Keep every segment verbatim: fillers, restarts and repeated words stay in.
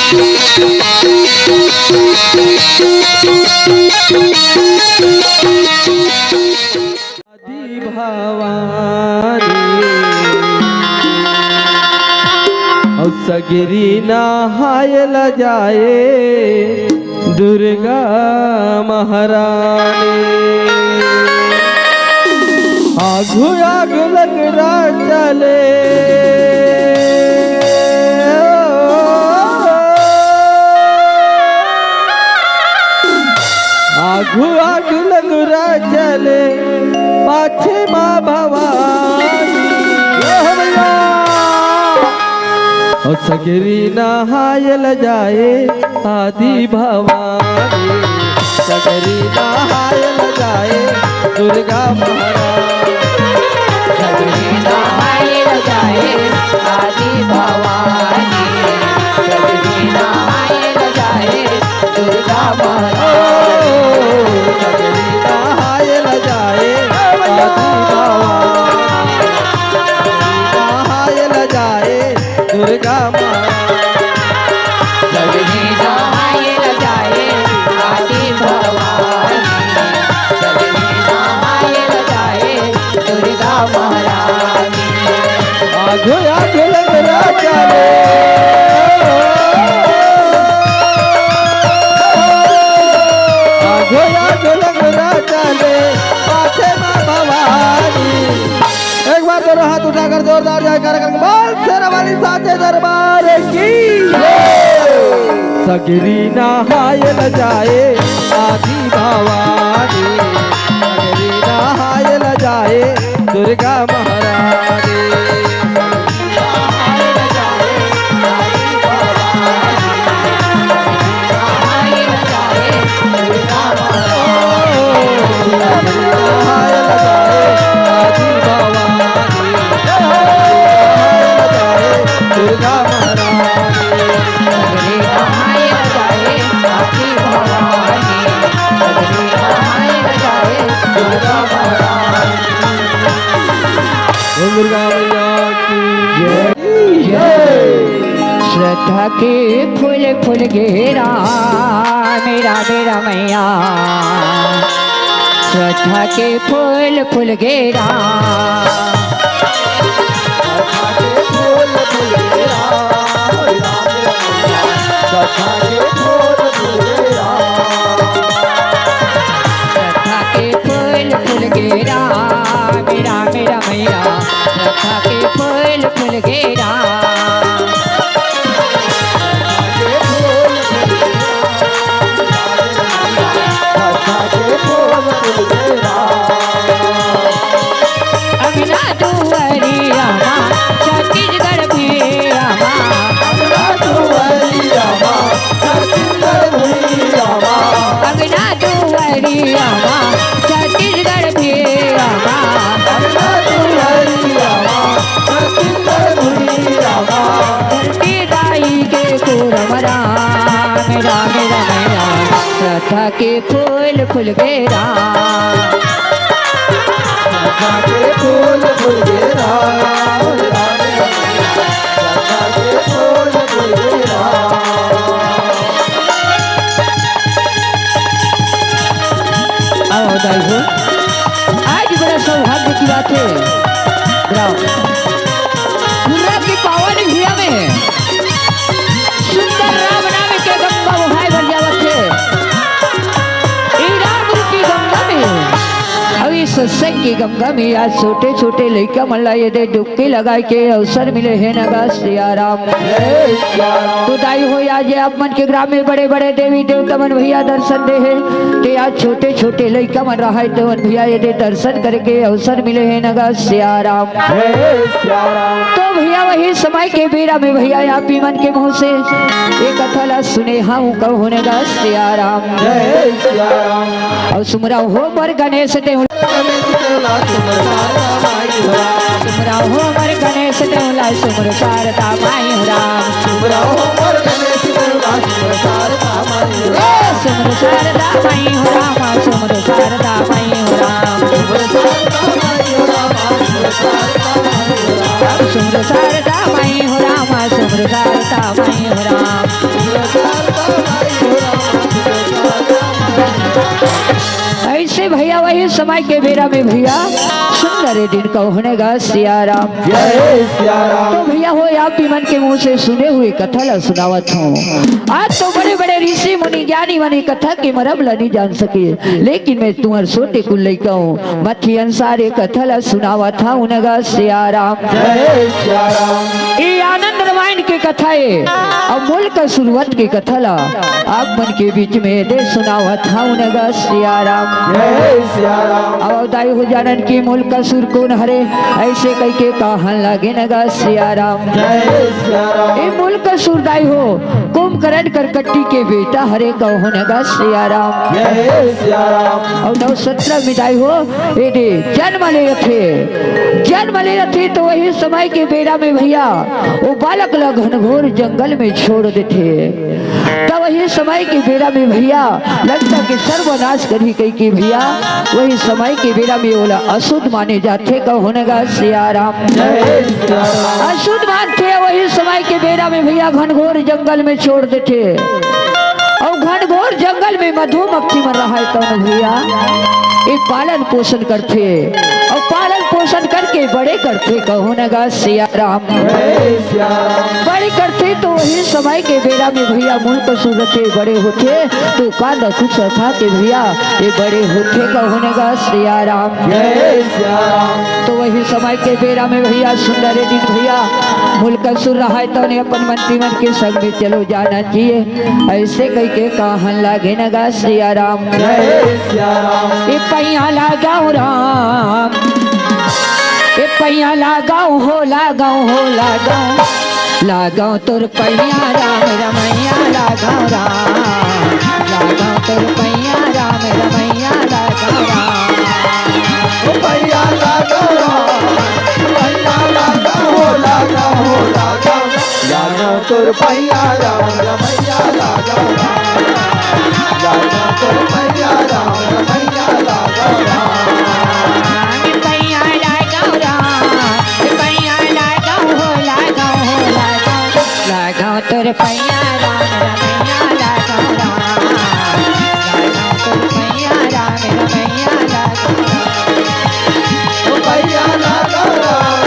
आदि भवानी। अउ सगरी नहाय ल जाए दुर्गा महारानी। आघू आघू लंगरा चले, आघू आघू लंगरा चले, पाछे माँ भवानी। जय हो भैया। अउ सगरी नहाय ल जाए आदि भवानी, सगरी नहाय ल जाए दुर्गा महारानी। सगरी नहाय ल जाए आदि भवानी, सगरी नहाय ल जाए दुर्गा महारानी। सगरी नहाय ल जाए आदि भवानी, नहाय ल जाए दुर्गा माँ। सगरी नहाय ल जाए आदि भवानी, सगरी नहाय ल जाए दुर्गा महारानी। आघो आघो लंगरा चले, आघो आघो लंगरा चले, पाछे माँ भवानी। एक बार दोनों हाथ उठाकर जोरदार जयकारा करके बोल शेरा वाली साचे दरबार की। सगरी नहाय ल जाए आदि भवानी, सगरी नहाय ल जाए दुर्गा महारानी। दुर्गा मैया की जय। श्रद्धा के फूल फूल गे राम, राम, राम मैया। श्रद्धा के फूल फूल गे राम। श्रद्धा के फूल फूल गे राम, राम, राम मैया। श्रद्धा के फूल फूल गे राम। श्रद्धा के फूल फूल गे राम, राम, राम मैया। श्रद्धा के फूल फूल गे राम। अंगना दुआरिया मा छत्तीसगढ़ भुइया मा। अंगना दुआरिया मा छत्तीसगढ़ भुइया मा। अंगना दुआरिया मा छत्तीसगढ़ भुइया मा। अंगना दुआरिया मा छत्तीसगढ़ भुइया मा। धरती दाई के कुरम राम, राम, राम, राम। श्रद्धा के फूल फूल गे राम। श्रद्धा के फूल फूल गे राम, राम, राम। श्रद्धा के फूल फूल गे राम। आओ दाई हो, आज बड़ा सौभाग्य की बात है। राम, पूरा की पावन भुइया में सुंदर राम नाम के गंगा बोहाय भर जावत हे। ई राम रूपी गंगा में, अउ ई सत्संग की गंगा में आज छोटे छोटे लइका मन ला ये दे डुबकी लगाए के अवसर मिले हे न गा सिया राम। तो दाई हो, आज आप मन के ग्राम में बड़े बड़े देवी देवता मन भैया दर्शन दे हे, ते आज छोटे छोटे लइका मन रहाय ते मन भैया ये दे दर्शन करे के अवसर मिले हे न गा सिया राम। हे सिया राम। तो भैया वही समय के बेरा में भैया आप ही मन के मुंह से एक कथा ला सुने हूँ कहूँ न गा सिया राम। जय सिया राम। अउ सुमरा हो बर गणेश देव। गणेश देव ला सुमरा माई हो राम। सुमरा हो बर गणेश देव ला सुमरा शारदा माई हो राम। सुमरा हो बर गणेश देव ला सुमरा शारदा माई हो राम। सुमरा शारदा माई हो राम, सुमरा शारदा माई हो राम। सुमरा शारदा माई हो राम, सुमरा शारदा माई हो राम। सुमरा शारदा माई हो राम, सुमरा शारदा माई हो राम। सुमरा समय के बेरा में भैया सुंदर दिन कहूँ न गा सिया राम। जय सिया राम। तो भैया हो, आप भी मन के मुंह से सुने हुए कथा ला सुनावत हूँ। आज तो बड़े बड़े ऋषि मुनि ज्ञानी मन कथा के मरम ला नहीं जान सके, लेकिन मैं तुम्हार छोटे कुल लइका हूँ, मथी अनुसार ये कथा ला सुनावत हूँ न गा सिया राम। जय सिया राम। ये आनंद रामायण के कथा है, अब मूल का शुरुआत के कथा ला आप मन के बीच में दे सुनावत हूँ न गा सिया राम। जय सिया राम। अब दाई हो जानन की मूल का सुर कौन हरे, ऐसे कह के कहन लागे न गा सिया राम। जय सिया राम। ए मूल का सुर दाई हो, कुंभकर्ण करकट्टी के बेटा हरे कहूँ न गा सिया राम। जय सिया राम। और नौ सत्रह में दाई हो, ए दे जन्म ले रथे, जन्म ले रथे तो वही समय के बेरा में भैया वो बालक ला घनघोर जंगल में छोड़ देथे। तब वही समय के बेरा में भैया लंका के सर्वनाश करही कही के भैया वही समय के बेरा में ओला अशुद्ध माने जाथे कहूँ न गा सिया राम। जय सिया राम। अशुद्ध मानथे, वही समय के बेरा में भैया घनघोर जंगल में छोड़ देथे। और घनघोर जंगल में मधुमक्खी मन रहाय तौन भैया ये पालन पोषण करथे और पालन पोषण करके बड़े करथे कहूँ न गा सिया राम। जय सिया राम। बड़े करथे तो वही समय के बेरा में भैया मूल कसूर रथे, बड़े होथे तो कांदा कुछ खा के भैया ये बड़े होथे कहूँ न गा सिया राम। जय सिया राम। तो वही समय के बेरा में भैया सुंदर दिन भैया मूल कसूर रहाय तौन अपन मंत्री मन के संग में चलो जाना चाहिए। ऐसे कह के कहन लागे न गा सिया राम। जय सिया राम। ए पैया लगाओ राम, ए पैया लगाओ हो, लगाओ हो, लगाओ, लगाओ तोर पैया राम रमैया लगाओ राम, लगाओ तोर पैया राम रमैया लगाओ राम। ओ पैया लगाओ राम, पैया लगाओ हो, लगाओ हो, लगाओ। लागा तोर पैया राम रमैया लागा राम। लागा तोर पैया राम रमैया लागा राम। पैया लागा राम, पैया लागा हो, लागा हो, लागा। लागा तोर पैया राम रमैया लागा राम। लागा तोर पैया राम रमैया लागा राम। ओ पैया लागा राम,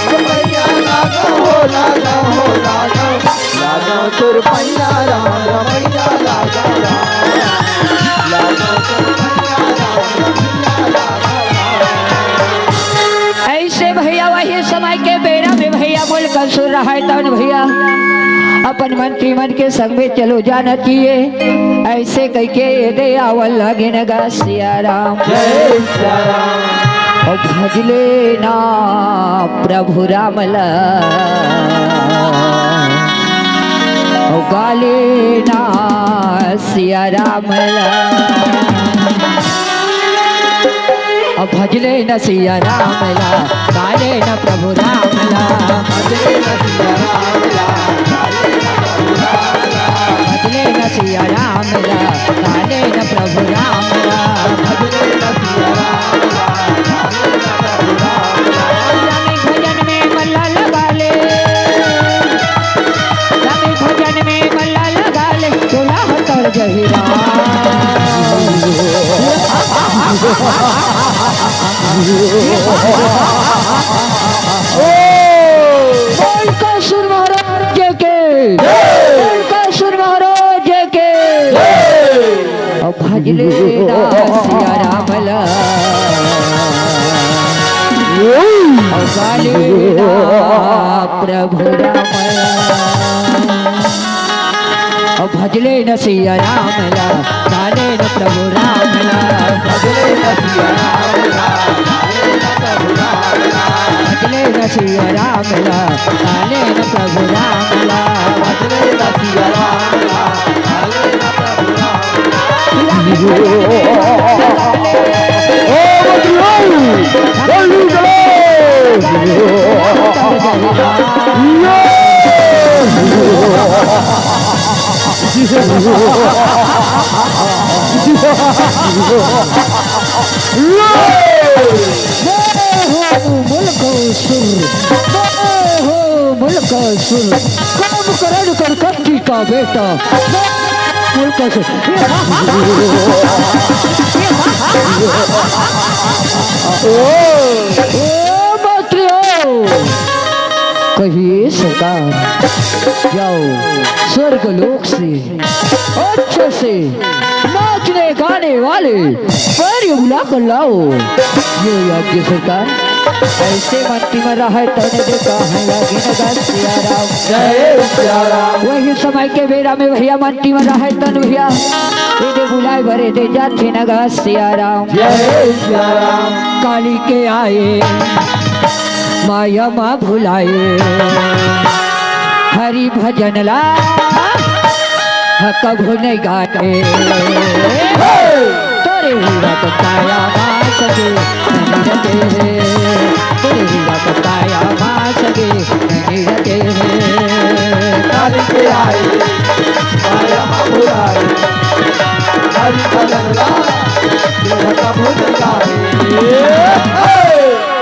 ओ पैया लागा हो, लागा हो, लागा। लागा तोर पैया राम रमैया लागा राम। लागा तोर पैया राम रमैया लागा राम। ऐसे भैया वही समय के बेरा में भैया मूल कसूर रहाय तौन भैया अपन मंत्री मन के संग में चलो जाना चाहिए। ऐसे कह के ये दे आवल लागे न गा सिया राम। जय सिया राम। ओ भजले ना प्रभु राम ला, ओ गाले ना सिया राम ला। ओ भजले न सिया राम ला, गाले न प्रभु राम ला। भजले न सिया राम ला, गाले न प्रभु राम ला। भजले न सिया राम ला, गाले न प्रभु राम ला। भजले न सिया राम ला, गाले न प्रभु राम ला। रामी भजन में मन ला लगा ले, रामी भजन में मन ला लगा ले, तोला हतर जही राम। बोल कासुर महाराज के, बोल कासुर महाराज के। अब भजले ना सिया राम ला, अब गाले ना प्रभु राम ला। अब भजले न सिया राम ला, गाले न प्रभु राम ला। भजले न सिया राम ला, गाले न प्रभु राम ला। भजले न सिया राम ला, गाले न प्रभु राम ला। भजले न सिया राम ला, गाले न प्रभु राम ला। मैं हूँ मुल्क असुर, मैं हूँ मुल्क असुर, कुंभकर्ण करकट्टी का बेटा। बोल कैसे? ओ मंत्री हो, कहिए सरकार, जाओ स्वर्ग लोक से अच्छे से नाचने गाने वाले पैर बुला कर लाओ। ये याद के सरकार, ऐसे मंत्री में रहे तने देखा है लगी न गा सिया राम। जय सिया राम। वही समय के बेरा में भैया मंत्री में रहे तन भैया, इधे बुलाए भरे दे जाते न गा सिया राम। जय सिया राम। काली के आए माया मा भुलाए, हरि भजन ला ह कभू नहीं गाए। तोरे हीरा तो काया मास के नहीं रते हैं, तोरे हीरा तो काया मास के नहीं रते हैं। काली के आए माया मा भुलाए, हरि भजन ला ह कभू नहीं गाए।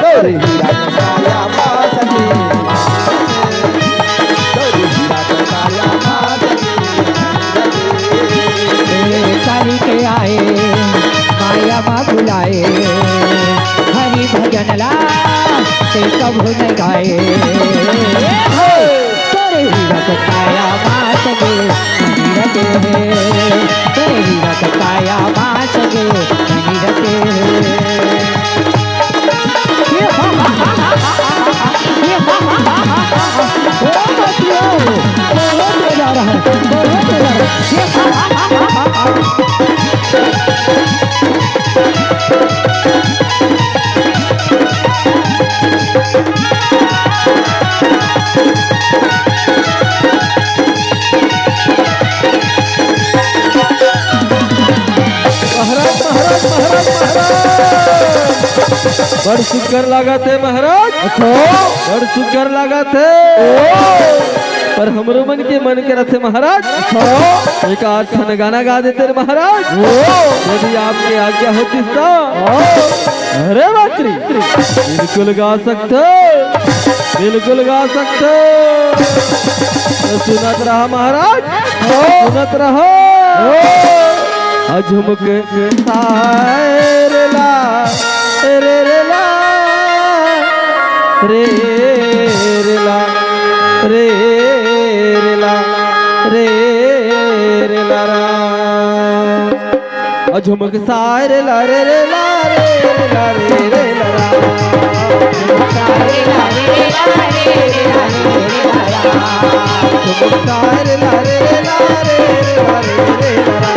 तोरे हीरा तो काया मास के, तोरे हीरा तो काया मास के। ए, तारी के आए, माया मा भुलाए, हरि भजन ला ते कभू नहीं गाए। तोरे हीरा तो काया मास के नहीं रते हैं, तोरे हीरा तो काया मास के नहीं रते हैं। महाराज, महाराज, महाराज, महाराज। बड़ सुग्घर लागत हे महाराज। अच्छा। बड़ सुग्घर लागत हे। ओ। पर हमरो मन के मन करत हे महाराज। अच्छा। एक आध ठन गाना गा देते रे महाराज। ओ। यदि आपके आज्ञा होतिस त। ओ। अरे मंत्री, बिल्कुल गा सकते हो, बिल्कुल गा सकते हो। तो सुनत रहा महाराज, सुनत रहा। आ झुमक सायर ला, रे रे ला, रे रे ला, रे रे ला, रे रे ला रा। आ झुमक सायर ला रे रे ला रे रे ला रे रे ला रा। झुमक सायर ला रे रे ला रे रे ला रे रे ला रा।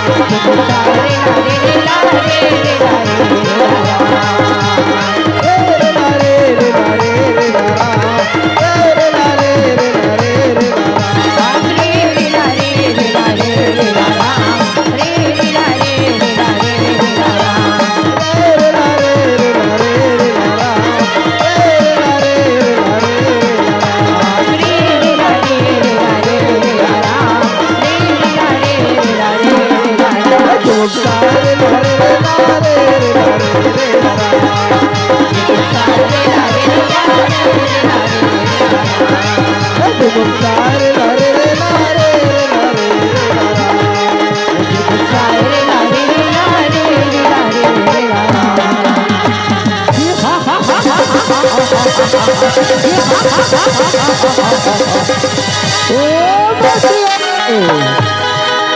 झुमक सायर ला रे रे ला रे रे ला रे रे ला रा। झुमक सायर ला रे रे ला रे रे ला रे रे ला रा। रे रे ला रे रे ला रे रे ला रा। रे रे ला रे रे ला रे रे ला रा।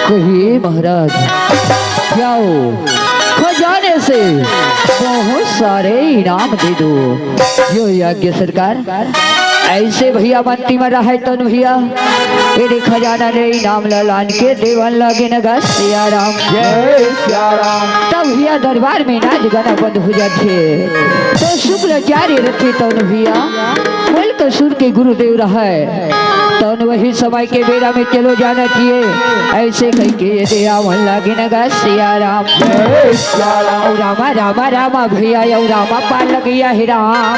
कहिए महाराज, जाओ खजाने से बहुत सारे इनाम दे दो। यो याज्ञ सरकार, ऐसे भैया मंत्री में रहे तन भैया, एदे खजाना ले इनाम ला लान के देवन लगे न गा सिया राम। जय सिया राम। तब भैया दरबार में नाच गाना बंद हो जाथे, तो शुक्लाचार्य रथे तन भैया, हल्क सुर के गुरुदेव रहे, तन वही समय के बेरा में चलो जाना चाहिए। ऐसे कह के ये दे आवन लगे न गा सिया राम। जय सिया राम। रामा रामा रामा भैया, यो रामा पार लग गया है राम।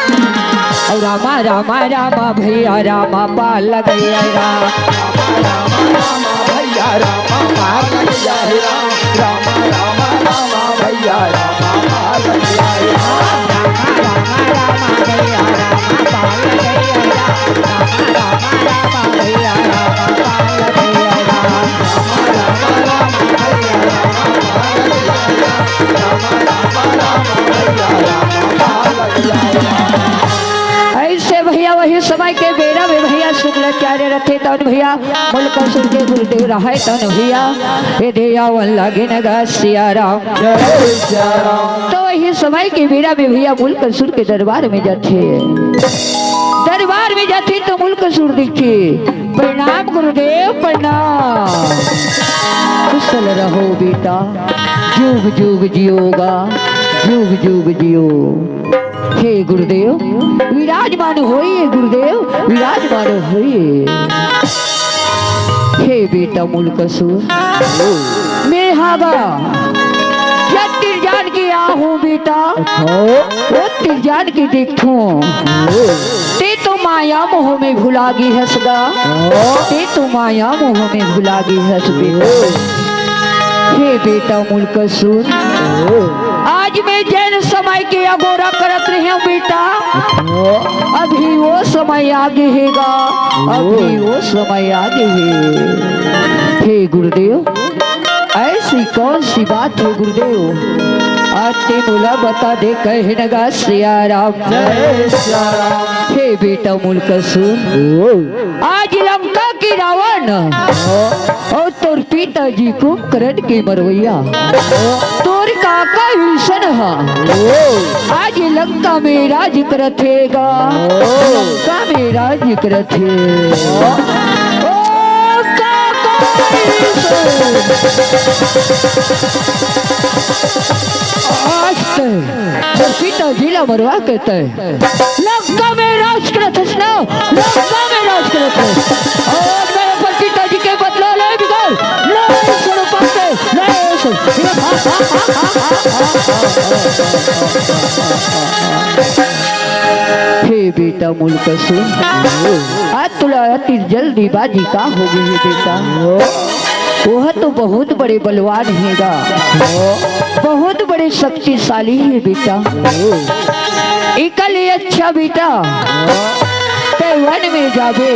ओ रामा, रामा, रामा, भैया, रामा, पार लग गया राम। रामा, रामा, रामा, भैया, रामा, पार लग गया है राम। रामा, रामा, रामा, भैया, रामा, पार लग गया है राम। रामा, रामा, रामा, भैया, रामा, पार लग गया राम। रामा, रामा, रामा, भैया, रामा, पार लग गया राम। रामा, रामा, शंकराचार्य रथे तौन भैया, मुल्कसुर के गुरुदेव रहे तौन भैया, ये दे आवन लागिन गा सिया राम। जय सिया राम। तो वही समय के बेरा में भैया मुल्कसुर के दरबार में जाथे। दरबार में जाथे तो मुल्कसुर दिखे। प्रणाम गुरुदेव, प्रणाम। कुशल रहो बेटा, जुग जुग जियोगा, जुग जुग जियो। हे गुरुदेव, विराजमान होइए गुरुदेव, विराजमान होइए। हे बेटा मुल्कसुर, मैं हागा जब तिरजान के आहूँ बेटा, ओ तिरजान के देखथूँ। ते तो माया मोह में भुला गे हस गा, ते तो माया मोह में भुला गे हस बेटा। हे बेटा मुल्कसुर, आज मैं जेन समय के अगोरा करत रहेंव बेटा, अभी वो समय आगे हे गा, अभी वो समय आगे हे। हे गुरुदेव, ऐसी कौन सी बात हे गुरुदेव? आज ते मोला बता दे कहे न गा सिया राम। जय सिया राम। हे बेटा मुल्कसुर, आज लंका के रावण अउ तोर पिताजी कुंभकर्ण के मरवइया तोर काका विभीषण ह आज लंका में राज करत हे गा, लंका में राज करत हे। ओ काका विभीषण, आज तैं तोर पिताजी ला मरवा के तैं लंका में राज करत हस ना, लंका में राज करत हस। आज मैं अपन पिताजी के बदला लेबे गा, ले सुन पाके, ले सुन। हे बेटा मुल्कसुर, आज तोला अति जल्दीबाजी का हो गे हे बेटा? ओह तो बहुत बड़े बलवान हे गा, बहुत बड़े शक्तिशाली हे बेटा। एकर ले अच्छा बेटा, तैं वन में जाबे,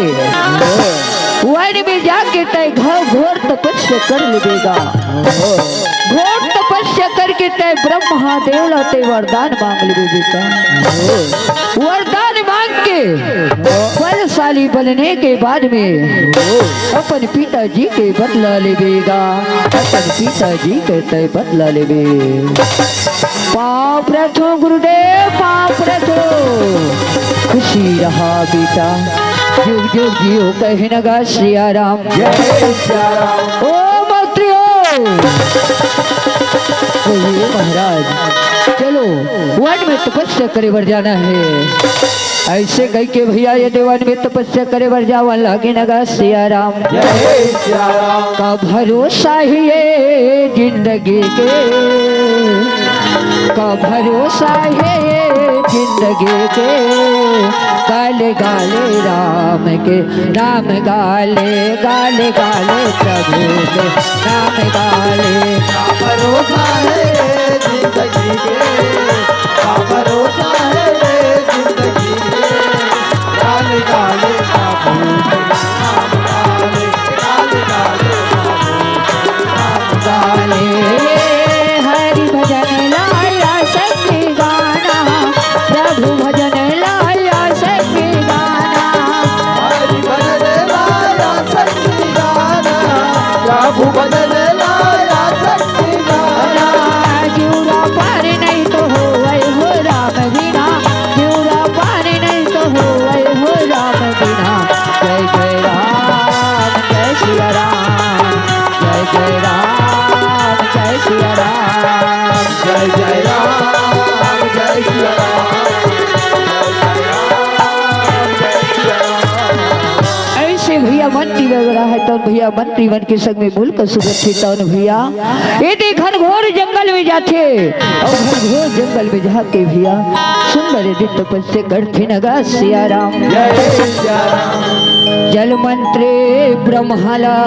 वन में जाके तैं घ-, घोर तपस्या कर लेबे गा। घोर तपस्या करके तैं ब्रह्मा देव ला तैं वरदान मांग लेबे बेटा। वरदान मांग के बलशाली बनने के बाद में अपन पिताजी के बदला लेबे गा, अपन पिताजी के तैं बदला लेबे। पाँव परथों गुरुदेव, पाँव परथों। खुशी रहा बेटा, जुग जुग जियो कहे न गा सिया राम। जय सिया राम। ओ मंत्रियो, बोलिए महाराज, चलो वन में तपस्या करे बर जाना हे। अइसे कहिके भैया ये दे वन में तपस्या करे बर जावन लागिन गा सिया राम। जय सिया राम। का भरोसा हे ये जिंदगी के, का भरोसा हे ये जिंदगी के। गाले गाले राम के नाम गाले, गाले गाले प्रभु के नाम गाले। का भरोसा हे ये जिंदगी के, का भरोसा हे ये जिंदगी के। गाले गाले प्रभु के नाम गाले, गाले गाले प्रभु के नाम गाले। हरि भजन लाया सखी गाना, प्रभु भजन लाया सखी गाना। हरि भजन लाया सखी गाना, प्रभु भजन लाया सखी गाना। जिउरा पार नहीं तो होवय हो राम बिना, जिउरा पार नहीं तो होवय हो राम बिना। जय जय राम, जय सिया राम, जय जय राम, जय सिया राम। जय जय राम, जय सिया राम। अइसे भैया मंत्री वगैरह हे, तो भैया मंत्री मन के संग में मुल्कसुर रथे तौन भैया ये दे घनघोर जंगल में जाथे, अउ घनघोर जंगल में जाके भैया सुंदर दिव्य तपस्या करथे न गा सिया राम। जय सिया राम। जल मंत्री ब्रह्माला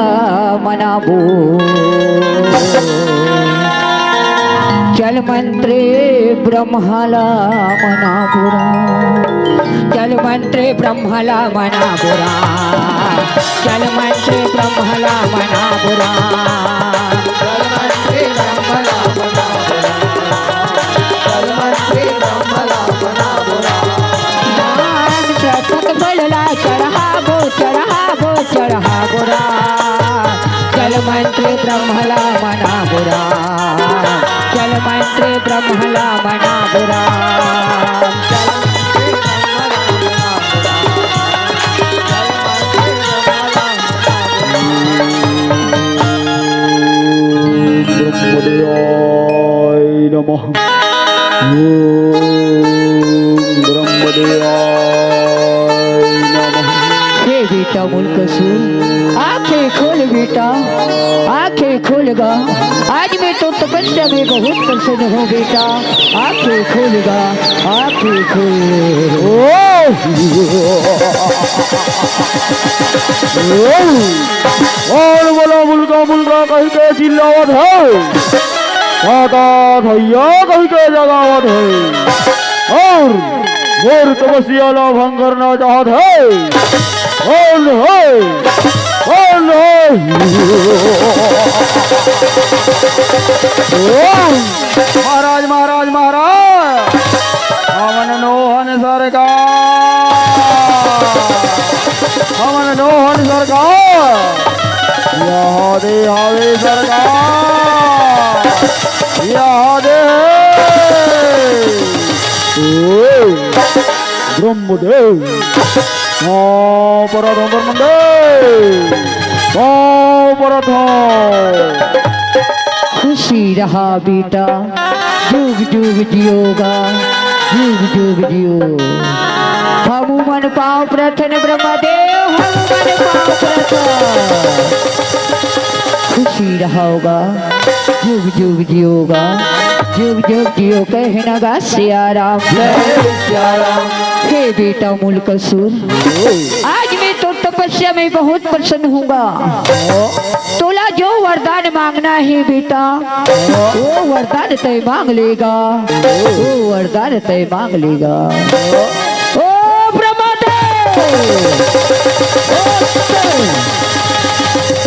मनाबो, जल मंत्री ब्रह्माला मनाबो, जल मंत्री ब्रह्माला मनाबो, जल मंत्री ब्रह्माला मनाबो। जल मंत्री ब्रह्माला मनाबो, जल मंत्री ब्रह्माला मनाबो। नाम जपत बलला चढ़ाबो, चढ़ा मंत्री ब्रह्मला मना बुरा, चल मंत्री ब्रह्मला मना बुरा, चल मंत्री ब्रह्मला मना बुरा, चल मंत्री ब्रह्मला मना बुरा। ओम ब्रह्मदेवाय नमः। ओम ब्रह्मदेवाय नमः। हे बेटा मुल्कसूर, आंखें खोल बेटा, आंखें खोल गा। आज मैं तो तपस्या में बहुत प्रसन्न हूँ बेटा, आंखें खोल गा, आंखें खोल। ओ! ओ! कौन बोला मुल्का मुल्का कहि के चिल्लावत हे? काका भैया कहि के जगावत हे अउ मोर तपस्या ला भंग करना चाहत हे। कौन हे? कौन हे? महाराज, महाराज, महाराज, हमन नोहन सरकार, हमन नोहन सरकार, यहाँ दे आवे सरकार, यहाँ दे। ओ, ब्रह्मदेव, पाँव परत हँव ब्रह्मदेव, पाँव परत हँव। खुशी रहा बेटा, जुग जुग जियो गा, जुग जुग जियो। हमू मन पाँव परथन ब्रह्मदेव, हमू मन पाँव परथन। खुशी रहा गा, जुग जुग जियो गा, जुग जुग जियो कहना गा सिया राम। जय सिया राम। हे बेटा मुल्कसूर, आज मैं तो तपस्या में बहुत प्रसन्न हूँ गा। तोला जो वरदान मांगना हे बेटा, वो वरदान तैं मांग लेगा, वो वरदान तैं मांग लेगा। ओ ब्रह्मदेव, ओ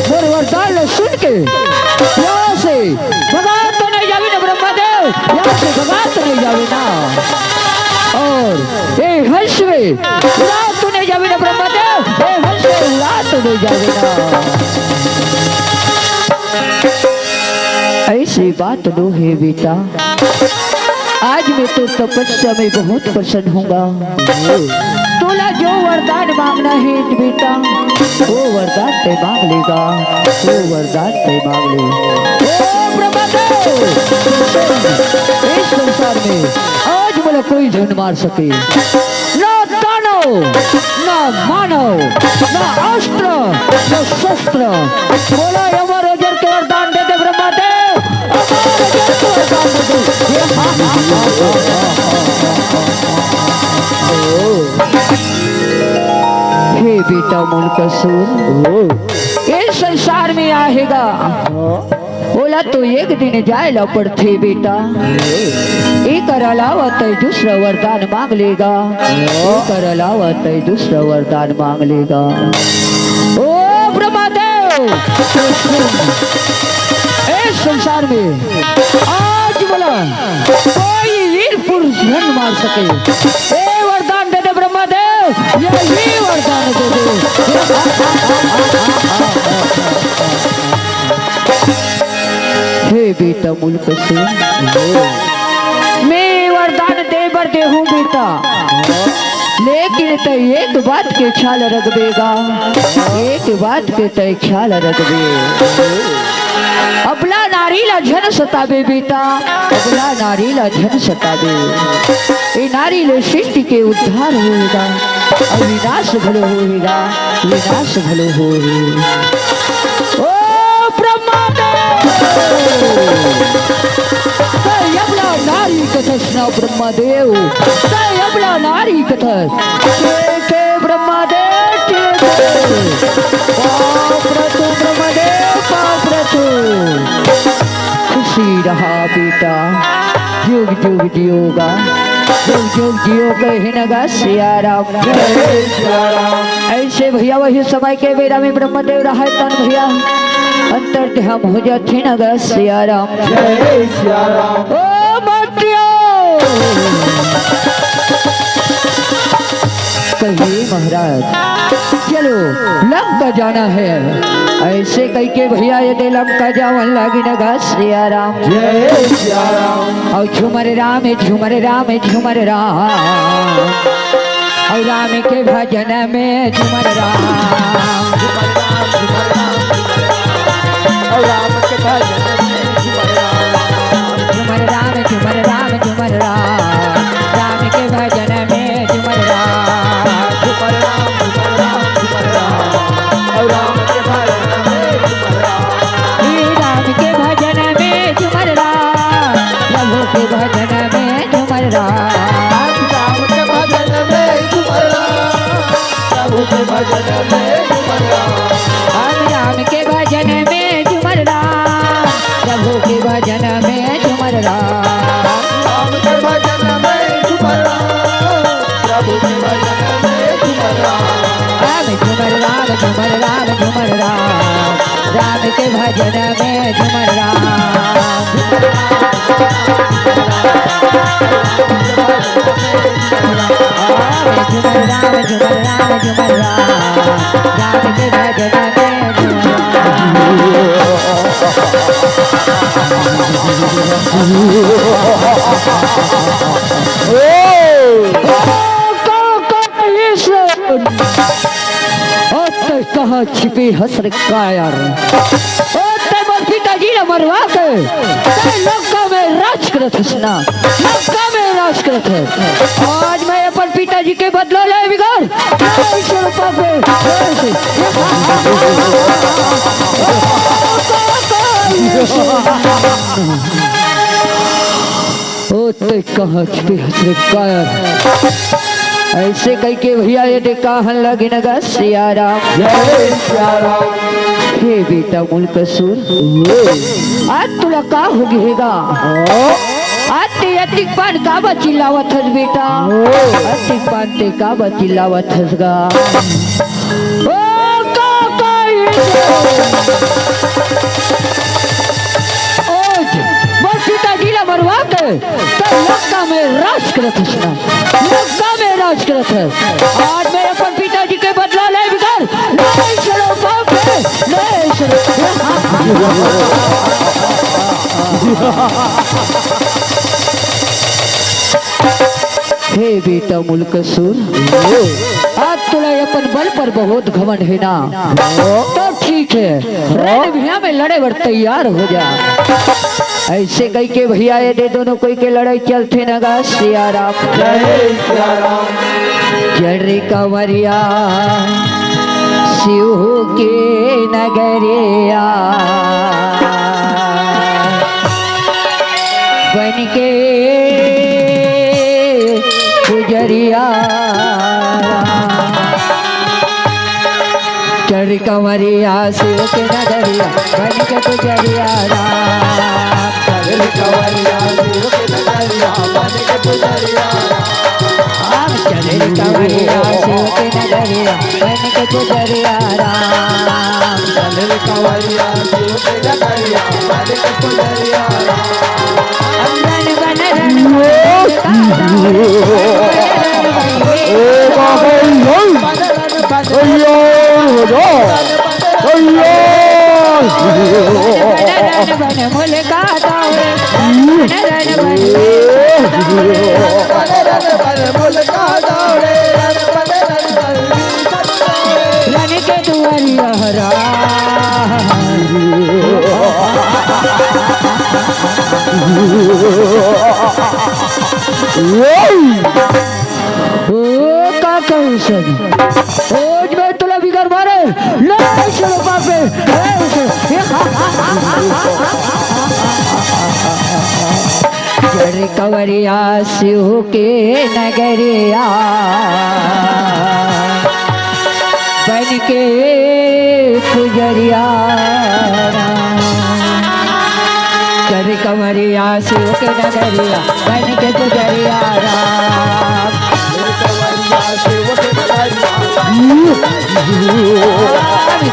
मोर वरदान ल सुन के यहाँ से भगा तो नहीं जावे ना ब्रह्मदेव, यहाँ से भगा तो नहीं जावे ना। अउ ए हंस में उड़ा तो नहीं जावे ना ब्रह्मदेव, ए हंस में उड़ा तो नहीं जावे ना। ऐसी बात नो हे बेटा, आज मैं तो तपस्या में बहुत प्रसन्न हूँ गा। तोला जो वरदान मांगना हे बेटा, वो वरदान तैं मांग लेगा, वो वरदान तैं मांग लेगा। ओ ब्रह्मदेव, इस संसार में आज मोला कोई झन मार सके। ना दानव, ना मानव, ना अस्त्र, ना शस्त्र। बोला, अमर अजर के वरदान दे दे ब्रह्मदेव, अमर अजर के वरदान दे दे। हे बेटा मुल्कसूर, ये संसार में आहे गा, ओला तो एक दिन जाए ला पड़थे बेटा। एकर अलावा तैं दूसरा वरदान मांग लेगा, एकर अलावा तैं दूसरा वरदान मांग लेगा। ओ ब्रह्मदेव, ए संसार में आज मोला कोई वीर पुरुष झन मार सके। ए वरदान दे दे ब्रह्मदेव, ये ही वरदान दे दे। हे बेटा मुल्कसूर, मैं वरदान दे बर देहूं बेटा, लेकिन तैं एक बात के ख्याल रखबे गा, एक बात के तैं ख्याल रखबे। अबला नारी ला झन सताबे बेटा, अबला नारी ला झन सताबे। ए नारी ले सृष्टि के उद्धार होही गा, अउ विनाश घलो होही गा, विनाश घलो होही। ओ ब्रह्मदेव, तैं अबला नारी कथस ना ब्रह्मदेव, तैं अबला नारी कथस। के, के ब्रह्मदेव, के, के। पाँव परथों ब्रह्मदेव, पाँव परथों। खुशी रहा बेटा, जुग जुग जियो गा, जुग जुग जियो कहना गा सिया राम। जय सिया राम। ऐसे भैया वही समय के बेरा में ब्रह्मदेव रहा तन भैया अंतर्ध्यान हो जाथे ना गा सिया राम। जय सिया राम। ओ मटियो। कहिए महाराज, चलो लंका जाना है। ऐसे कहिके भैया ये दे लंका जावन लागिन गा सिया राम। जय सिया राम। और झूमर राम, झूमर राम, झूमर राम। और राम के भजन में झूमर राम। और राम के भजन में झूमर राम। झूमर राम, झूमर राम, झूमर राम। राम के भजन में झूमर राम। झूमर राम, झूमर राम, झूमर राम। और राम के भजन में झूमर राम। हे राम के भजन में झूमर राम। प्रभु के भजन में झूमर राम। राम के भजन में झूमर राम। प्रभु के भजन में झूमर राम। हम राम के भजन में झूमर राम। प्रभु के भजन में झूमर राम। राम के भजन में झूमर राम। प्रभु के भजन में झूमर राम। राम झूमर राम, झूमर राम, झूमर राम। राम के भजन में झूमर राम। राम झूमर राम, झूमर राम, झूमर राम। राम के भजन में झूमर राम। ओ, का, का, ये सुन। ओ, तैं कहाँ छिपे हस रे कायर? ओ, तैं मोर पिताजी ला मरवा के तैं लंका में राज करत हस ना, लंका में राज करत हस। आज मैं अपन पिताजी के बदला ले बिगर, नहीं छोड़ पाबे। ओ, तैं कहाँ छिपे हस रे कायर? ऐसे कहिके भैया ये दे कहन लगिन गा सिया राम। जय सिया राम। हे बेटा मुलकसूर, आज तोला का हो गे हे गा? आज तैं अतिक पान काबर चिल्लावत हस बेटा? अतिक पान तैं काबर चिल्लावत हस गा? ओ काका, ये आज मोर पिताजी ला मरवा के तैं लंका में राज करत हस ना, लंका में राज करत हस। आज मैं अपन पिताजी के बदला ले बिगर, नहीं चलो बाप रे, नहीं चलो। हे बेटा मुलकसूर, आज तोला अपन बल पर बहुत घमंड हे ना? तो ठीक हे, रण भुइयां में लड़े बर तैयार हो जा। ऐसे कहिके भैया ये दे दोनों कोई के लड़ाई चलथे ना गा सिया राम। जय सिया राम। चल रे कंवरिया शिव के नगरिया। बन के पुजरिया। चल रे कंवरिया शिव के नगरिया, बन के पुजरिया राम। चल रे कंवरिया शिव के नगरिया, बन के पुजरिया राम। चल रे कंवरिया शिव के नगरिया, बन के पुजरिया राम। चल रे कंवरिया शिव के नगरिया, बन के पुजरिया राम। रन बन रन बन, ओ बाबा, ओ। तैयार हो जा, तैयार। रन के दुआरिया हरा। ओ का कहूं सन? ओ मैं तोला बिगर मारे, ले चलो बापे, ले चलो। जड़ कंवरिया शिव के नगरिया, बन के पुजरिया। चल रे कंवरिया शिव के नगरिया, बन के पुजरिया राम।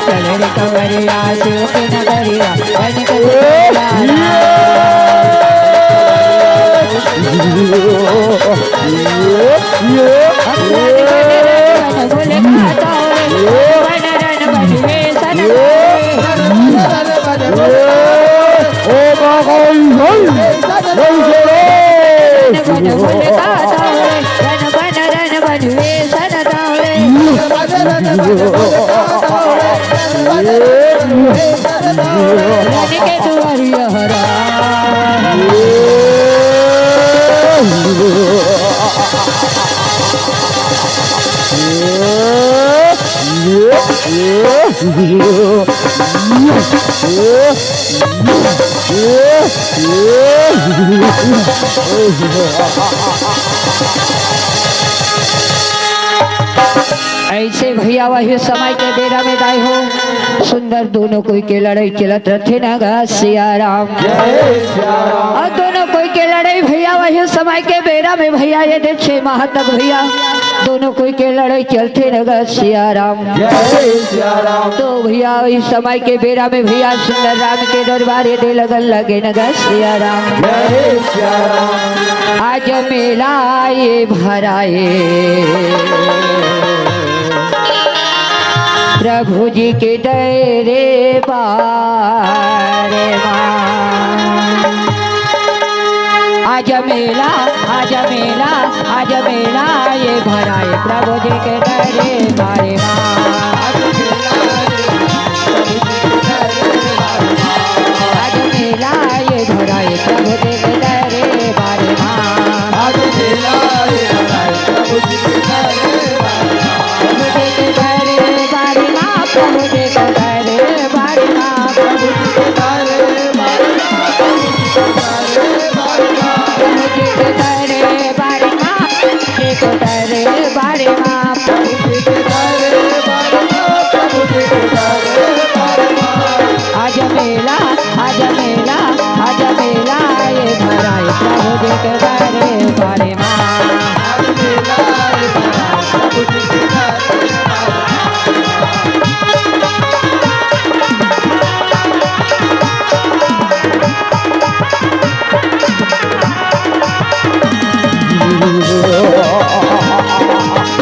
चल रे कंवरिया शिव के नगरिया, बन के पुजरिया राम। ऐसे भैया वही समय के बेरा में दाई हो, सुंदर दोनों कोई के लड़ाई चलत रथे न गा सिया राम। जय सिया राम। और दोनों कोई के लड़ाई भैया वही समय के बेरा में भैया ये दे छह माह तक भैया दोनों कोई के लड़ाई चलथे न गा सिया राम। जय सिया राम। तो भैया इस समय के बेरा में भैया सुंदर राम के दरबार ये दे लगन लगे न गा सिया राम। जय सिया राम। आज मेला ये भराए प्रभु जी के दरबार मा। आज मेला, आज मेला, आज मेला ये भराए प्रभु जी के दरबार मा। आज मेला ये भराए प्रभु जी के दरबार मा। आज मेला ये भराए प्रभु जी के दरबार मा। प्रभु जी के दरबार मा, प्रभु जी के दरबार मा। प्रभु जी के दरबार मा, प्रभु जी के दरबार मा। प्रभु जी के दरबार मा, प्रभु जी के दरबार मा। प्रभु जी के दरबार मा, प्रभु जी के दरबार मा। आज मेला, आज मेला, आज मेला ये भराए प्रभु जी के दरबार मा। आज मेला ये भराए प्रभु जी के दरबार मा।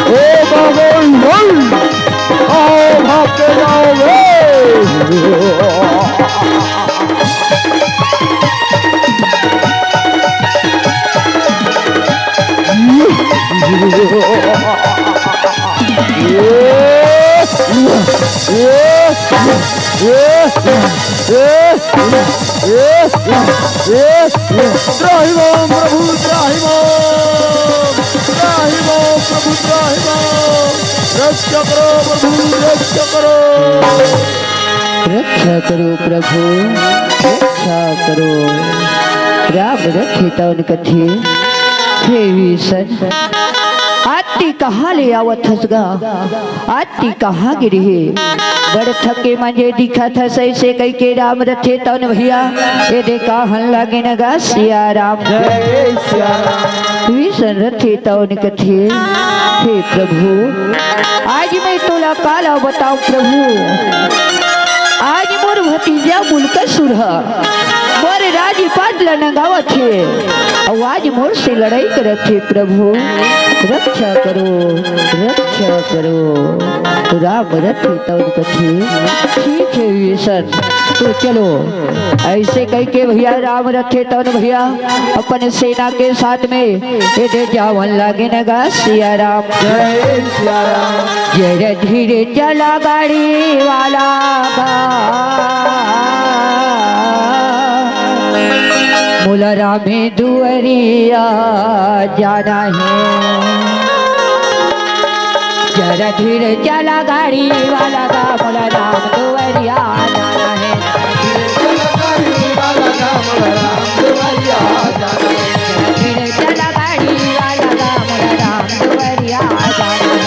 ओ बाबा, आओ भाग के जाओ रे। त्राहि मां प्रभु, त्राहि मां, त्राहि मां प्रभु, त्राहि मां। रक्षा करो प्रभु, रक्षा करो। रक्षा करो प्रभु, रक्षा करो। राम रखे तौन कथे, हे विभीषण, आज ती कहाँ ले आवत हस गा? आज ती कहाँ गे रहे? बड़ थके मंजे दिखत हस, ऐसे कहिके राम रथे तौन भैया, ये दे कहन लगे न गा सिया राम। जय सिया राम। विभीषण रथे तौन कथे, हे प्रभु, आज मैं तोला काला बताऊं प्रभु, आज मोर भतीजा मुलकासुर ह मोर राजपाट ल नंगावत हे, अउ आज मोर से लड़ाई करत हे। प्रभु रक्षा करो, रक्षा करो। राम रथे तौन कथे, ठीक है विभीषण, तो चलो। ऐसे कहिके भैया राम रथे तौन भैया अपन सेना के साथ में ये दे जावन लगे न गा सिया राम। जय सिया राम। जरा धीरे चला गाड़ी वाला बा, मोला रामे दुआरिया जाना हे। जरा धीरे चला गाड़ी वाला बा, मोला राम दुआरिया जाना हे। धीरे चला गाड़ी वाला बा, मोला राम दुआरिया जाना हे।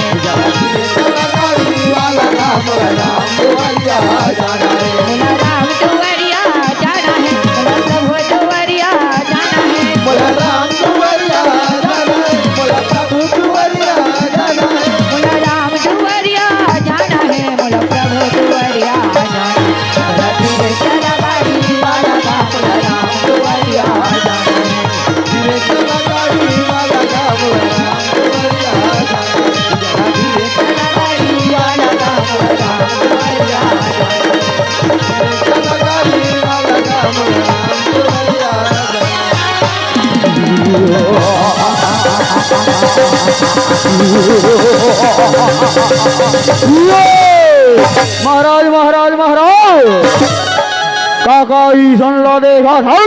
मोला राम दुआरिया जाना हे, मोला प्रभु दुआरिया जाना हे। मोला राम दुआरिया जाना हे, मोला प्रभु दुआरिया जाना हे। मोला राम दुआरिया जाना हे, मोला प्रभु दुआरिया महाराज, महाराज, महाराज, काका ईसन ला देखा था,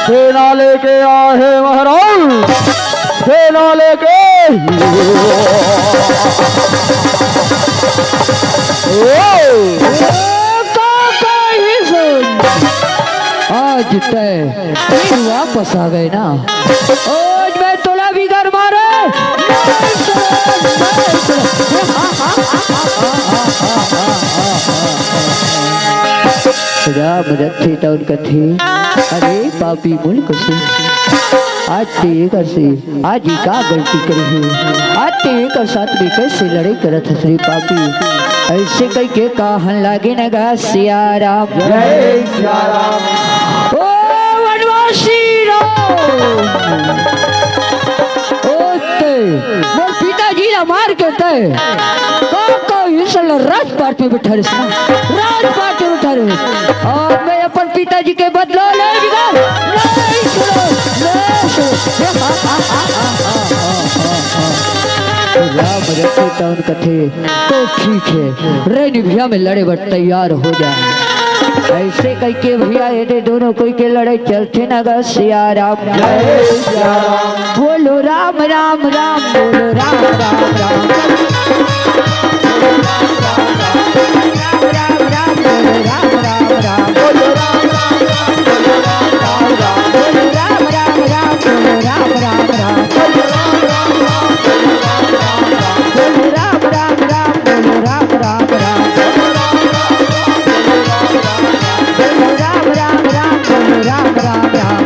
सेना लेके आए हे महाराज, सेना लेके। ओ, काका ईसन, आज तय फिर वापस आ गए ना। आज मैं तोला बिगर मारे नहीं छोड़ों, नहीं छोड़ों। राम रथे तौन कथे, अरे पापी मुल्क से, आज ते एकर से, आज ये का गलती करे हे? आज ते एकर साथ में कैसे लड़ाई करत हस रे पापी? ऐसे कह के कहन लागे न गा सिया राम। जय सिया राम। ओ वनवासी राम, ओ ते मोर पिताजी ला मार के ते का का इसल राजपाट में बिठा रहे ना, राजपाट में बिठा रहे। और मैं अपन पिताजी के बदला ले बिना नहीं छोड़ों, नहीं छोड़ों। राम रखे तौन कथे, तो ठीक है, रैन भिया में लड़े बर तैयार हो जा। ऐसे कह के भैया, ये दे दोनों कोई के लड़े चलते ना गा सिया राम। जय सिया राम। बोलो राम राम राम, बोलो राम राम राम। राम राम राम, बोलो राम राम राम। बोलो राम राम राम, बोलो राम राम राम। बोलो राम राम राम, बोलो राम राम राम। बोलो राम राम राम, बोलो राम राम राम। बोलो राम राम राम, बोलो राम राम राम। बोलो राम राम राम, बोलो राम राम राम।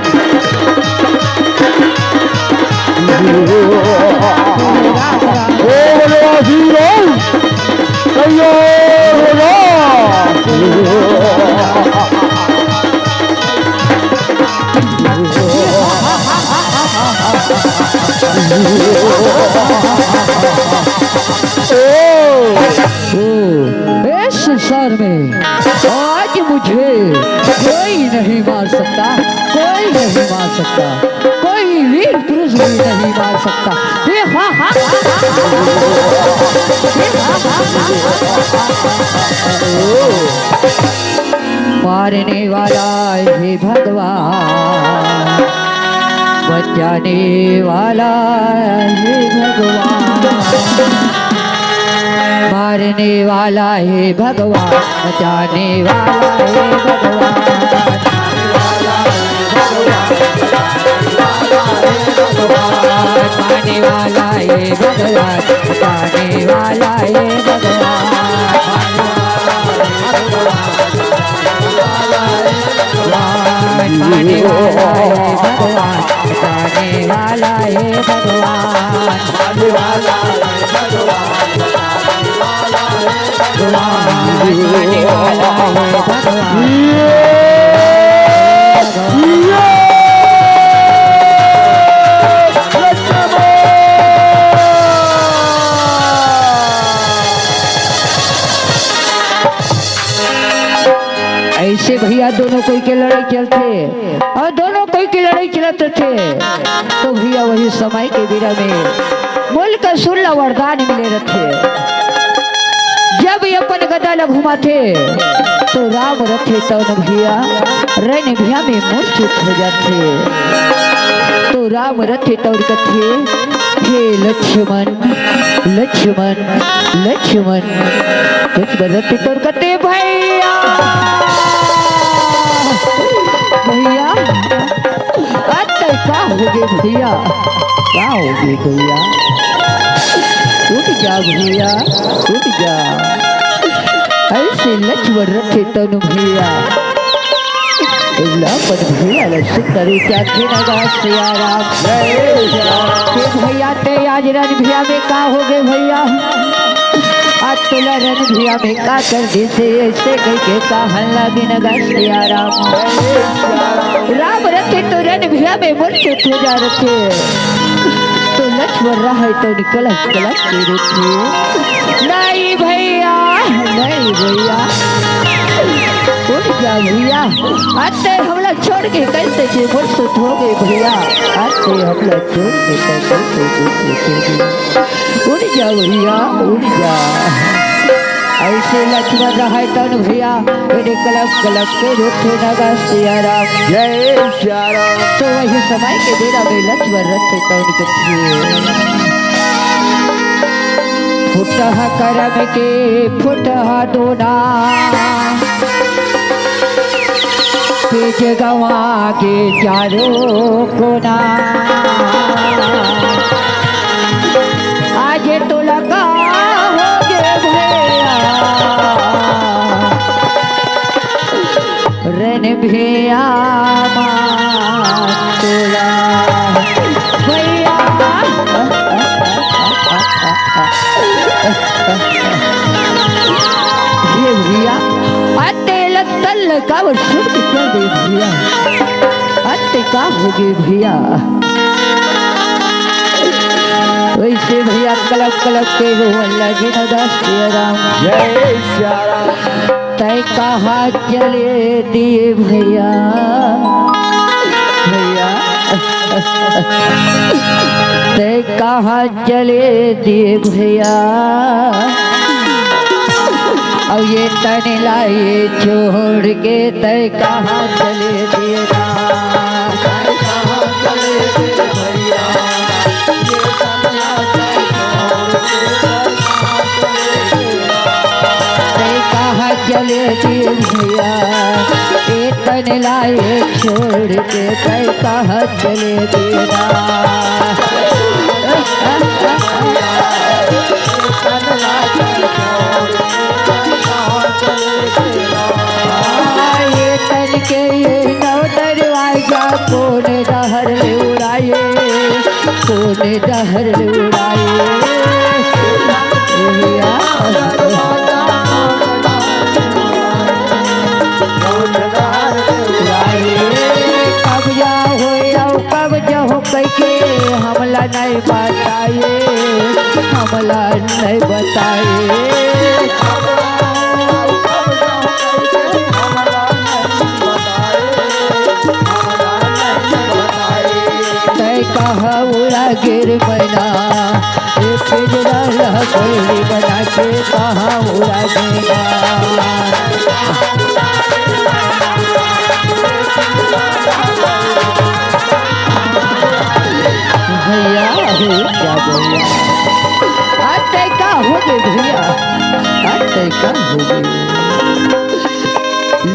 ओ वनवासी राम, तैयार हो जा। ओ, ओ, इस संसार में आज मुझे कोई नहीं मार सकता, कोई नहीं मार सकता, कोई वीर पुरुष भी नहीं मार सकता। ये हा, हा, हा, हा, हा, हा। ये हा, हा, हा, हा, हा, हा, हा। मारने वाला हे भगवान, बचाने वाला हे भगवान, मारने वाला हे भगवान, बचाने वाला हे भगवान। मारने वाला हे भगवान, बचाने वाला हे भगवान। मारने वाला हे भगवान, बचाने वाला हे भगवान। ऐसे भैया दोनों कोई के लड़ाई चलथे और दोनों कोई के लड़ाई चलत रथे, तो भैया वही समय के बेरा में मोल का सुन ला वरदान मिले रथे। जब ये अपन गदा ला घुमाथे तो राम रथे तौन भैया रैन भिया में मूर्छित हो जाथे। तो राम रथे तौन कथे, हे लक्ष्मण, लक्ष्मण, लक्ष्मण, लक्ष्मण रथे तौन कथे भैया, भैया, अरे का हो गे भैया, का हो गे भैया? उठ जा भैया, उठ जा। ऐसे लक्ष्मण रथे तौन भैया। लक्ष्मण भैया लक्ष्मण करे क्या थे ना गा सिया राम। जय सिया राम। के भैया ते आज रैन भिया में का हो गे भैया? आज तोला रैन भिया में का कर देथे, ऐसे कह के कहन लागे न गा सिया राम। राम रथे तो रैन भिया में मूर्छित हो जा रथे, तो लक्ष्मण रहे तो निकलत कलत के रथे। नहीं भैया, नहीं भैया, उठ जा भैया, आज ते हमला छोड़ के कैसे के फुर्सत हो गए भैया, आज ते हमला छोड़ के कैसे के फुर्सत हो गए। उड़ जा भैया, उड़ जा। ऐसे लक्ष्मण रहाय तन भैया, मेरे कलप कलप के रूप थे नगा सिया राम। जय सिया राम। तो वही समय के बेरा में लक्ष्मण रथे तन के थे। फुटहा करम के फुटहा दोना, तेज गवा के चारों कोना। आज तोला का हो गे भैया, रन भैया मा तोला भैया। ये भैया, अते लत्तल का वो शुद्ध कर दे भैया। अते का हो गे भैया। वैसे भैया कलप कलप के रोवन लगे न दास सिया राम। जय सिया राम। तै कहाँ चले दिए भैया, भैया। तै कहाँ चले दिए भैया, अब ये तन ला ये छोड़ के तै कहाँ चले दिए ना। तै कहाँ चले दिए भैया, ए तन ला ये छोड़ के तै कहाँ चले दिए ना। ये तन के ये नौ दरवाजा कोन डहर ले उड़ाए, कोन डहर ले उड़ाए। भैया। कब्जा हो या कब्जा हो कह के हमला नहीं बताए, हमला नहीं बताए। तै कहाँ उड़ा गिर मैना, ये पिंजरा ला कोयली बना के कहाँ उड़ा देना। भैया हो क्या भैया, आज तै का हो गे भैया, आज तै का हो गे।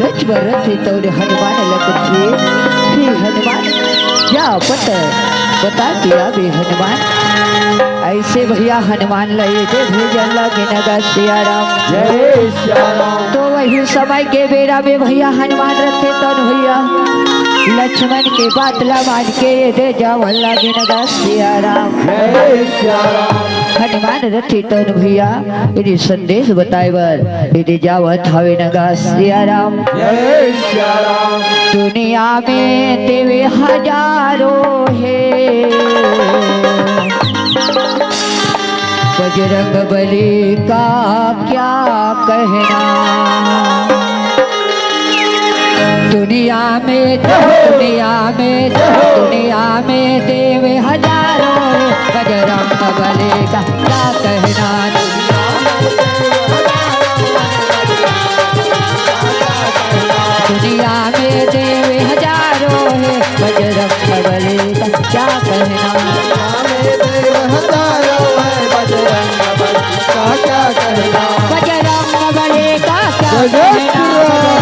लक्ष्मण रथे तौरे हनुमान लग थे, हे हनुमान, जा पत बता के आबे हनुमान। ऐसे भैया हनुमान ला ये दे भेजन लगे नगा सिया राम। जय सिया राम। तो वही समय के बेरा में भैया हनुमान रथे तन भैया लक्ष्मण के बात ला मान के ये दे जावन लगे नगा सिया राम। जय सिया राम। हनुमान रथे तन भैया यदि संदेश बताए बर यदि जावत हवे नगा सिया राम। जय सिया राम। दुनिया में देवे हजारों हे, बजरंग बली का क्या कहना। दुनिया में, दुनिया में, दुनिया में देवे हजारों हे, बजरंग बली का क्या कहना। दुनिया में देवे हजारों हे, बजरंग बली का क्या कहना। दुनिया में देवे हजारों हे, बजरंग बली का क्या कहना। बजरंग बली का क्या कहना।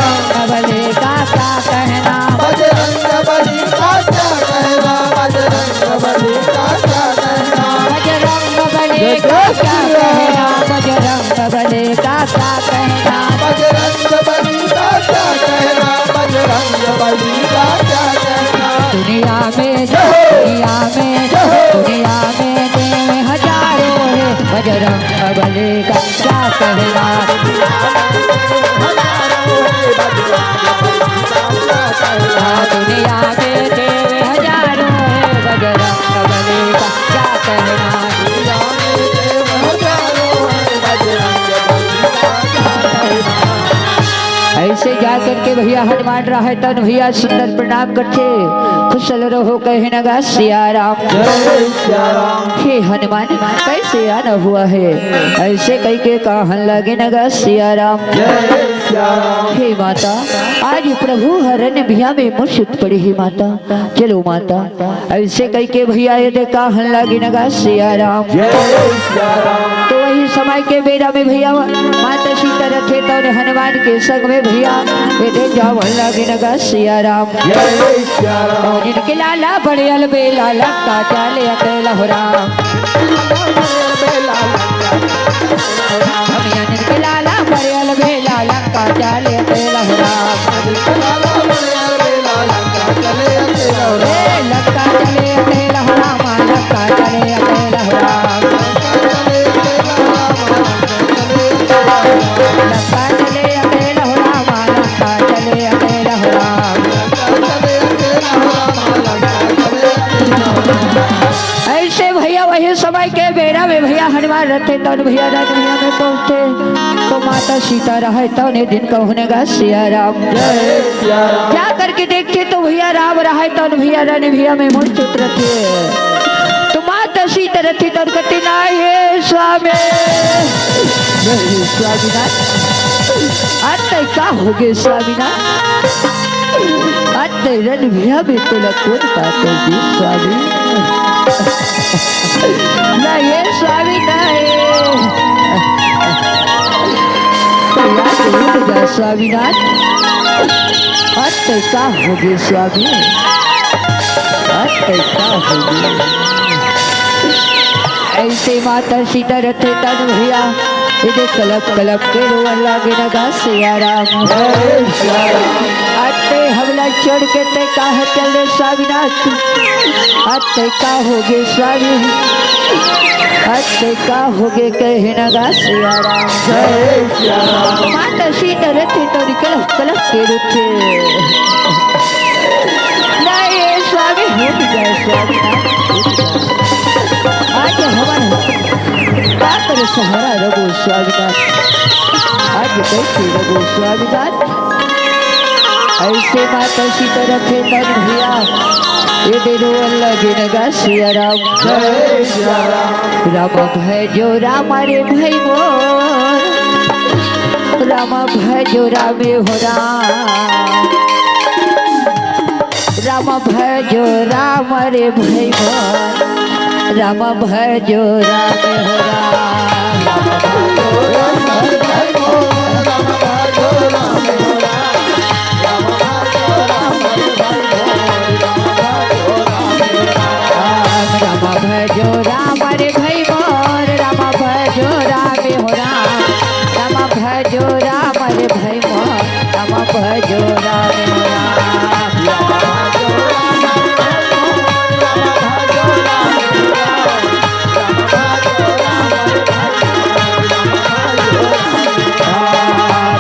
बजरंग बली का क्या कहना। बजरंग बली का क्या कहना। बजरंग बली का क्या कहना। बजरंग बली का क्या कहना। बजरंग बली का क्या कहना। बजरंग बली का क्या कहना। बजरंग बली का क्या कहना। दुनिया में, दुनिया में, दुनिया में देवे हजारों हे, बजरंग बली का क्या कहना। दुनिया में देवे हजारों हे, बजरंग बली का क्या कहना। ऐसे जा करके भैया हनुमान राहय तन भैया सुंदर प्रणाम करथे। कुशल रहो कहे नगा सिया राम। जय सिया राम। हे हनुमान, कैसे आना हुआ है? ऐसे कह के कहन लगे नगा सिया राम। जय सिया राम। हे माता, आज प्रभु हरन भिया में मुर्छित पड़े हे माता। चलो माता, ऐसे कह के भैया ये दे कहन लगे नगा सिया राम। जय सिया राम। तो वही समय के बेरा में भैया माता सीता रथे तौन हनुमान के संग में भैया ये दे जावन लगे नगा सिया राम। जय सिया राम। जिनके लाला बड़े अलबेला लंका चले अकेला हो राम। भैया जिनके लाला बड़े अलबेला लंका चले अकेला हो राम। ए, लंका चले अकेला हो रामा, लंका चले अकेला हो राम। लंका चले अकेला हो रामा, लंका चले अकेला हो राम। ऐसे भैया वही समय के बेरा में भैया हनुमान रथे तौन भैया रन भैया में पहुंचथे। तो माता सीता रहय तौने दिन कहने गा सिया राम। जय सिया राम। जा करके देखथे तो भैया राम रहय तौन भैया रन भैया में मुर्छित रथे। तो माता सीता रथे तौन कथे, "नहीं हे स्वामी, नहीं स्वामीनाथ।" अरे का होगे स्वामीनाथ? अरे रन भैया में तोला कोन पाथे जी स्वामी? नहीं हे स्वामी, नहीं। याद नहीं जा स्वामीनाथ। अरे का होगे स्वामी? अरे का होगे? ऐसे माता सीता रथे तन भैया, ये दे कलप कलप के रोवन लागे नगा सिया राम। अरे हमला छोड़ के ते काहे चल दे स्वामीनाथ? अरे का होगे स्वामी? अरे का होगे कहे नगा सिया राम। जय सिया राम। माता सीता रथे तोरी कलप कलप के रुखे। नहीं हे स्वामी, हो जाए स्वामी। आज हमारा पात्र सहारा रघु स्वामीनाथ। आज कैसे रघु स्वामीनाथ? ऐसे माता सीता रथे तन भैया, ये दे रोवन लागे नगा सिया राम। जय सिया राम। राम भजो राम रे भाई मोर, राम भजो राम हो राम। राम भजो राम रे भाई मोर, राम भजो राम हो राम। राम भजो राम रे भाई मोर, राम भजो राम हो राम। राम भजो राम रे भाई मोर, राम भजो राम हो राम।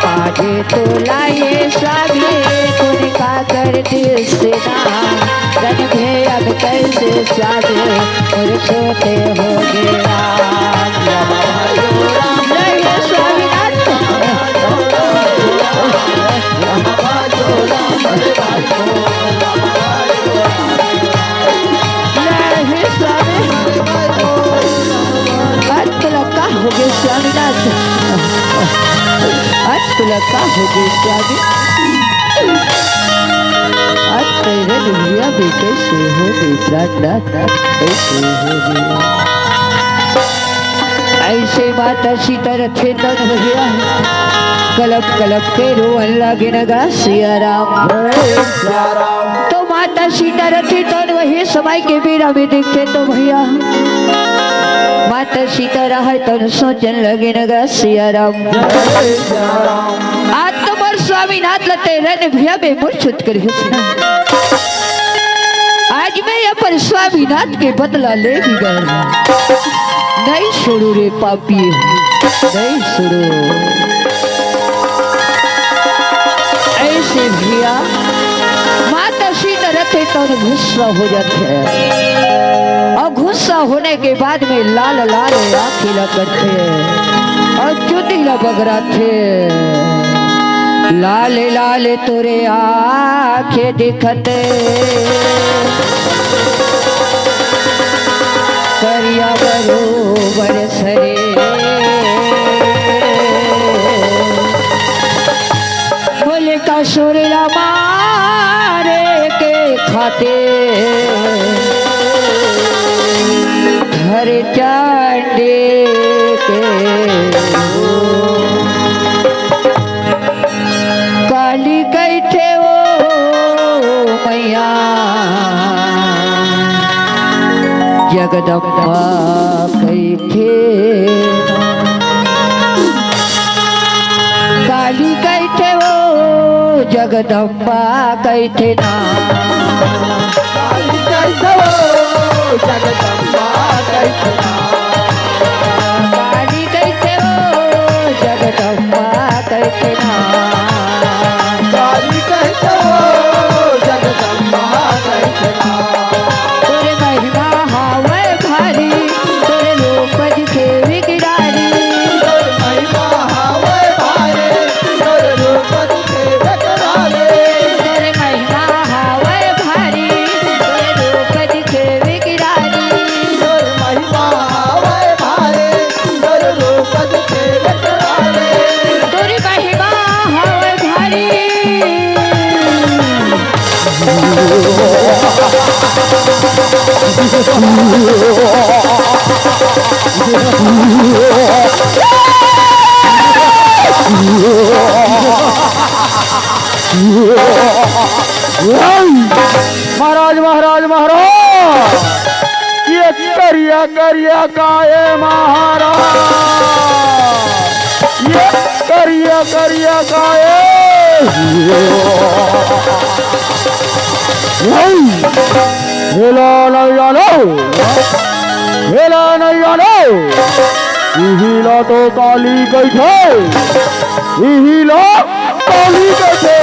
बाजे तोला ये स्वामी, तूने का कर दिल से ना। रन भे अब कैसे स्वामी, और छोटे हो गया। नहीं स्वामीनाथ। नहीं स्वामी। आज तोला का होगे स्वामीनाथ? आज तोला का होगे स्वामी? आज तेरे दुनिया में कैसे होगे प्राणनाथ, कैसे होगे? ऐसे माता सीता रथे तन भैया, कलप कलप के रोवन लागे नगा सिया राम। तो माता सीता रथे तन वही समय के बेरा में देखथे तो भैया, माता सीता रहय तन सोचन लगे नगा सिया राम। आज तो मोर स्वामीनाथ ल तेरे ने भैया में मुर्छित करे हस ना। आज मैं अपन स्वामीनाथ के बदला ले भी गया। नहीं छोड़ू रे पापी, नहीं छोड़ू। ऐसे भैया माता सीता रथे तो गुस्सा हो जाथे, और गुस्सा होने के बाद में लाल लाल आँखी ला करथे और चुंदी ला बगराथे। लाल लाल तोरे आँखें दिखत, करिया बरोबर सरे। बोले का सुरला मारे के खातिर धर चांदी के काली कहिथे ओ मैया, जगदम्बा कहिथे। काली कहिथे ओ जगदम्बा कहिथे ना। काली कहिथे ओ जगदम्बा कहिथे ना। काली कहिथे ओ जगदम्बा कहिथे ना। काली कहिथे ओ जगदम्बा कहिथे ना। तोरे महिमा हावय भारी, तोरे रूप दिखे विकराली। तोरे महिमा हावय भारी, तोरे रूप दिखे विकराली। तोरे महिमा हावय भारी, तोरे रूप दिखे विकराली। तोरे महिमा हावय भारी, तोरे रूप दिखे विकराली। तोरे महिमा हावय भारी। महाराज, महाराज, महाराज, ये करिया करिया काए महाराज, ये करिया करिया काए। हेला नैया लो, हेला नैया लो। इही ला तो काली कहिथे, इही ला काली कहिथे।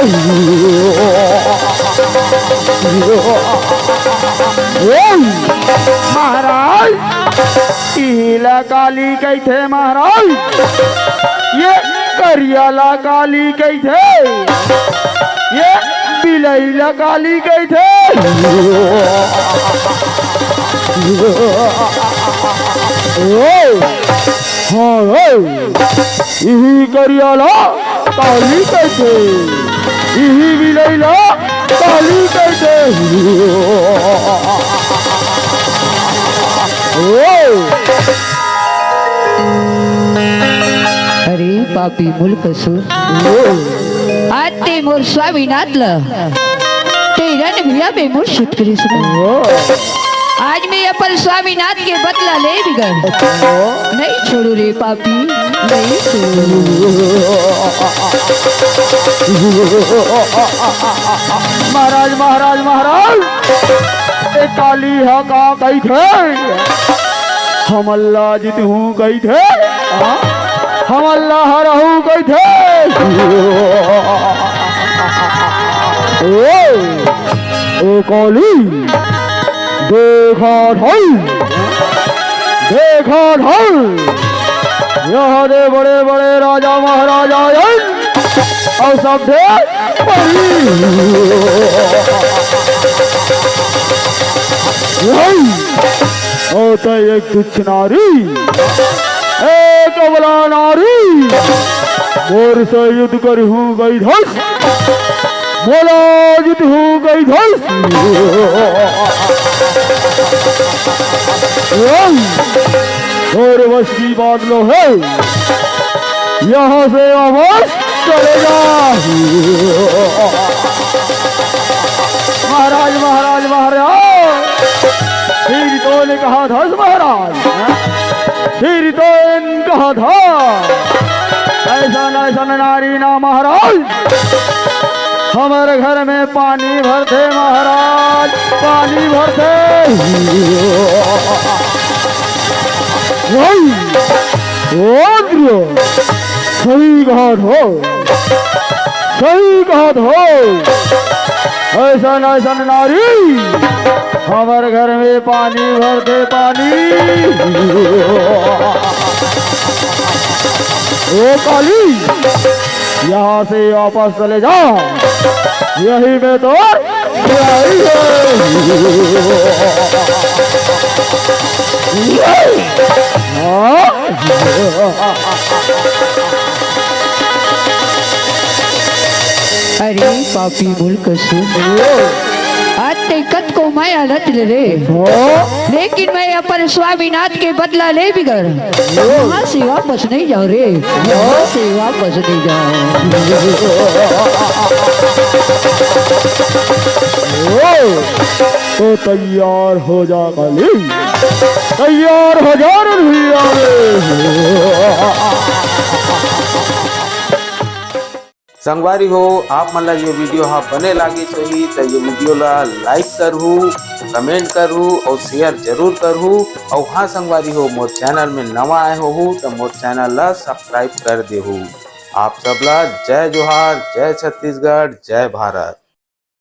ए, महाराज, इही ला काली कहिथे महाराज, ये करिया ला काली कहिथे, ये बिलई ला काली कहिथे। ओ, हाँ, ओ, इही करिया ला काली कहिथे, इही बिलई ला काली कहिथे। ओ। अरे पापी मूल कसूर, आज ते मोर स्वामीनाथ ला, तेरा ने भैया में मोर सुत करे सुना। आज मैं अपन स्वामीनाथ के बदला ले बिगड़। नहीं छोड़ू रे पापी, नहीं छोड़ू। महाराज, महाराज, महाराज, ए काली हा का कहिथे? हमन ला जितहूँ कहिथे, हमन ला हरहूँ कहिथे। ओ, ओ काली, देखा ढल, देखा ढल। यहाँ दे बड़े बड़े राजा महाराजा आयन अउ सब दे परी। अउ तै एक तुच्छ नारी, एक अबला नारी, मोर से युद्ध करहूँ कहिथस। मोला जितहूँ कहिथस। तोर बस की बात नो हे। यहाँ से वापस चले जा। महाराज, महाराज, महाराज, फिर तो ने कहा था महाराज, फिर तो इन कहा था, ऐसा न, ऐसा न नारी ना महाराज, हमर घर में पानी भरथे महाराज, पानी भरथे। वही, ओ द्रो, सही कहत हो, सही कहत हो। ऐसन, ऐसन नारी, हमर घर में पानी भरथे पानी। ओ काली, यहाँ से वापस चले जाओ, यही में तो लड़ाई है। हाँ? अरे पापी मूल कछु, आज तैं कतको मया रच ले रे, हाँ? लेकिन मैं अपन स्वामीनाथ के बदला ले बिगर यहाँ से वापस नहीं जाऊँ रे, यहाँ से वापस नहीं जाऊँ। तो तैयार हो जा काली, तैयार हो जा रे भैया रे। संगवारी हो, आप मन ला ये वीडियो हा बने लागिस होही त ये वीडियो ला लाइक करहू, कमेंट करहू और शेयर जरूर करहू। और हाँ संगवारी हो, मोर चैनल में नवा आए होहू त मोर चैनल ला सब्सक्राइब कर देहू। आप सब ला जय जोहार, जय छत्तीसगढ़, जय भारत।